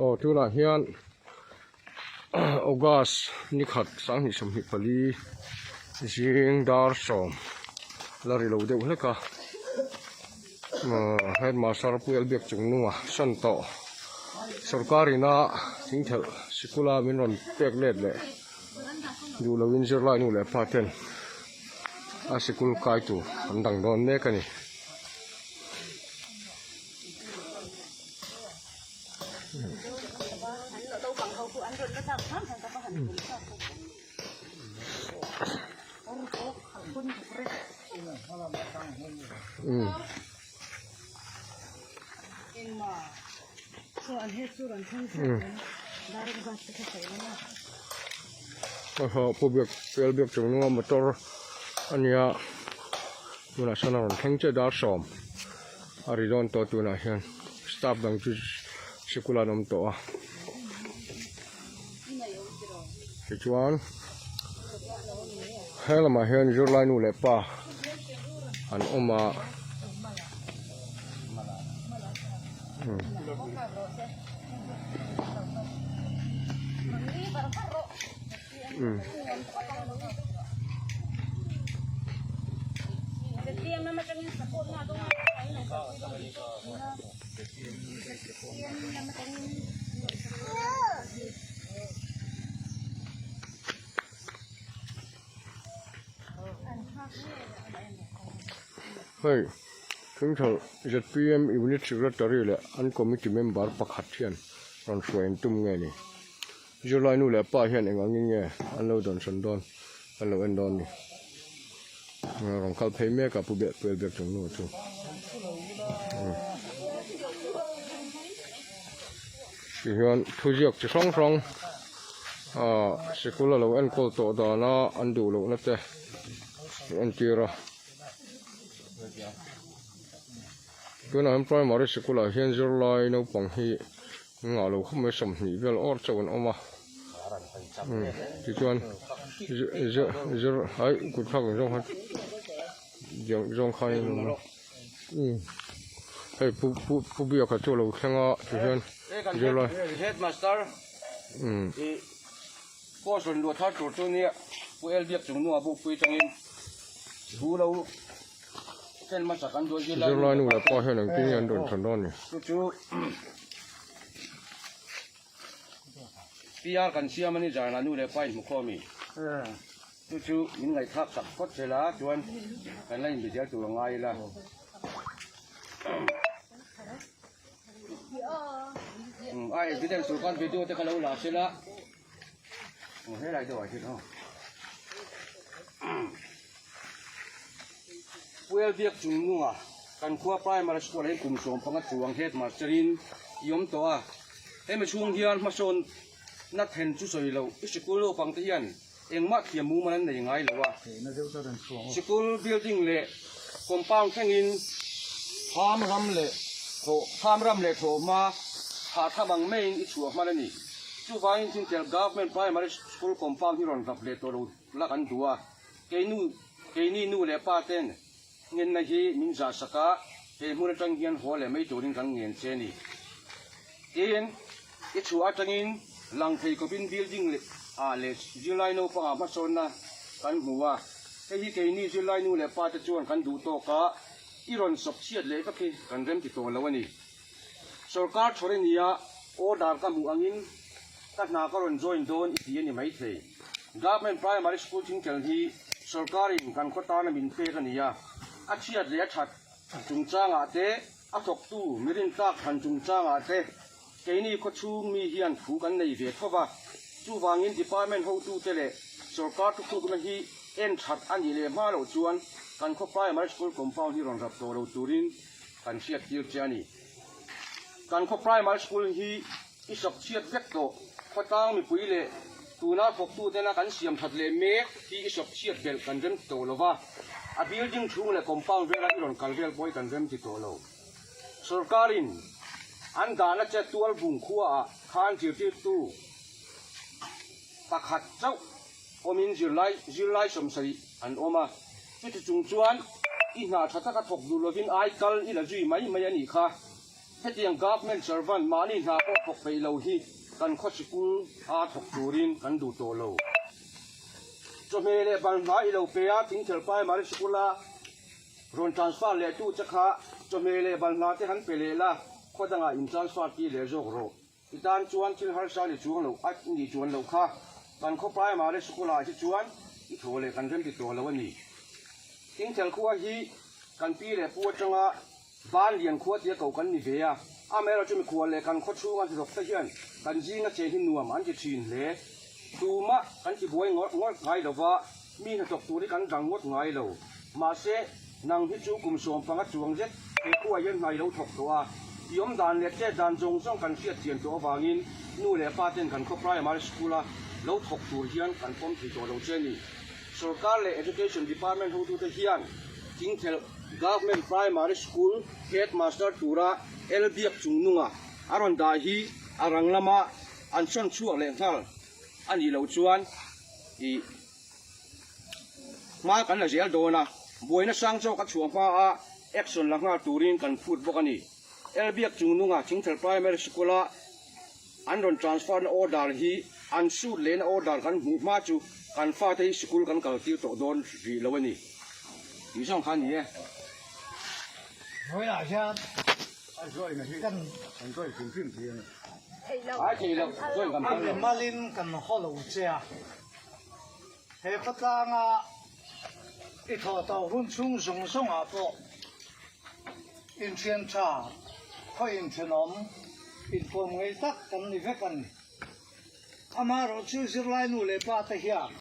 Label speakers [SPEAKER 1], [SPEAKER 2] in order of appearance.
[SPEAKER 1] Aw tunah hian August ni khat 2024 zing dar sawm la ri lo deuh hlek a headmaster Pu Elbiak Chungnunga sawn tawh sorkar ina thingthelh sikul a min rawn pek let leh duh loin zirlai nu leh pa ten a sikul kai tur an dang dawn mek a ni. Pu biak pel biak chung nunga motor a nia tunah sawn a rawn thleng chiah dar sawm. A ri dawn tawh tunah hian staff dang chu sikul an awm tawh a tichuan he lamah hian zirlai nu leh pa an awm a Hei Central zpm Unit Secretary leh an committee member pakhat hian rawn hruai an tum nge ni. Zirlai nu leh pa hian eng angin nge an lo dawnsawn dawn an lo en dawn ni. Rawn kal phei mek a pu beh puel bek chung nu chu. Tihian thuziak chi hrang hrang ah sikul a lo enkawl tawh dana an duh lohna te entir a. Tunah hian primary sikul ah hian zirlai naupang hi Engah lo khawp mai 20 vel awr chauh an awm a tichuan zir ai kut thlak ang zawng khan zawng khan in awm a hei pu pu pu biaka chu a lo thleng a tihian zirlai
[SPEAKER 2] headmaster i post rawn luah thar tur chu nia pu el biak chung hnua bukpui tangin thu lo
[SPEAKER 1] Zirlai nu leh pa hian engtin nge an rawn chhan dawn ni?
[SPEAKER 2] Chu chu PR kan siam a ni zan ah nu leh pa in hmu khawm i. Chu chu min ngaihthlak tak phawt zel a chuan kan la inbe zel tur a ngai ila. A evidence tur khan video te kha lo la sela. Helai deuh ah hian aw. Puel biak chung nunga kan khua primary school ah hian kum 15 chuang headmaster in i awm tawh a. Hemi chhung hian hmasawn na then chu sawi loh i sikul naupang te hian engmah thiam mumal an nei ngai lo a. Sikul building leh compound thlengin pham ram leh pham ram leh thlawhhma thah tham ang maiin i chhuah hman a ni. Chuvangin Thingtel Government Primary School compound hi rawn rap leh tawh lo la kan duh a, keinu keini nu leh pa ten ngenna hi min zah sak a, he hmun atang hian haw leh mai turin kan ngen che a ni. Tin, i chhuah atangin lang thei khawpin building leh ah leh zirlai naupangah hmasawnna kan hmu a, hei hi keini zirlai nu leh pa te chuan kan duh tawk a, i rawn sawp chhiat leh vek hi kan remti tawh lo a ni. Sorkar thawr i nia, order ka hmuh angin ka hna ka rawn join dawn i ti a ni maithei. Government Primary School Thingtel hi sorkarin kan khaw tana min pek a ni a, a chhiat leh a that chungchangah te, a thawktu mi rintlak thlan chungchangah te keini khawchhung mi hian thu kan nei ve tho va. Chuvangin department hotute leh sorkar thutlukna hi en that a nih leh hma loh chuan kan khaw Primary School compound hi rawn rap tawh lo turin Kan hriat tir che a ni. Kan khaw primary school hi i sawp chhiat vek tawh. Khawtlang mipui leh tuna thawktutena kan siam that leh mek hi i sawp chhiat belh kan rem ti tawh lo va. A building chhung leh compound vela i rawn kal vel pawh hi kan rem ti tawh lo. Sorkarin an dahna che tual bung khuaah khan zirtirtu pakhat chauh awmin zirlai zirlai 70 an awm a. Chuti chung chuan i hna tha taka thawk duh lovin ai kal i la zui mai mai a nih kha. Hetiang government servant mahni hna pawh thawk peih lo hi kan khaw sikul a thawk turin kan duh tawh lo. Chawhmeh leh balhla i lo pe a, Thingthel Primary Sikula rawn transfer leh tu che kha chawhmeh leh balhla te han pe leh la, khaw dangah in transfer tir leh zawk rawh. I tan chuan thil harsa ni chuang lo a nih chuan loh kha kan khaw Primary Sikulah hi chuan i thaw leh kan remti tawh lo a ni. Thingthel khua hi kan pi leh pu atanga Ban lian khua tia ko kan ni ve a, amaherawhchu chu mikhual leh kan khaw chhunga hnathawk te hian kan zinga che hi nuam an ti thin hle. Tumah kan ti buai ngawrh ngawrh ngai lo va, mi hnathawk tur hi kan dang ngawt ngai lo. Mahse, nang hi chu kum 15 chuang zet he khuaah hian hna i lo thawk tawh a, i awm dan leh chet dan zawng zawng kan hriat chian tawh avangin nu leh pa ten kan khaw primary school-a lo thawk tur hian kan pawm thei tawh lo che a ni. Sorkar leh Education Department hotute hian Thingthelh Government Primary School Headmaster tura El Biak Chungnunga a rawn dah hi a rang lama an sawn chhuak leh nghal a nih loh chuan ih hma kan la zel dawn a, buaina sang zawk a chhuah hma a action la nghal turin kan phut bawk a ni. El Biak Chungnunga Thingthelh Primary School-a An rawn transfer na order hi an suit leh na order kan hmuh hma chu kan fate hi sikul kan kal tir tawh dawn rih lo a ni tih zawng kha a ni e.
[SPEAKER 3] Hnuaiah hian kan
[SPEAKER 2] Ai thei lo, join kan phal lo.
[SPEAKER 3] Malin kan haw lo che a, he khawtlanga i thawh tawh hun chhung zawng zawngah pawh Inthian tha, khaw inthenawm, inkawm ngei tak kan ni vek a ni. Amaherawhchu zirlai nu leh pa te hian.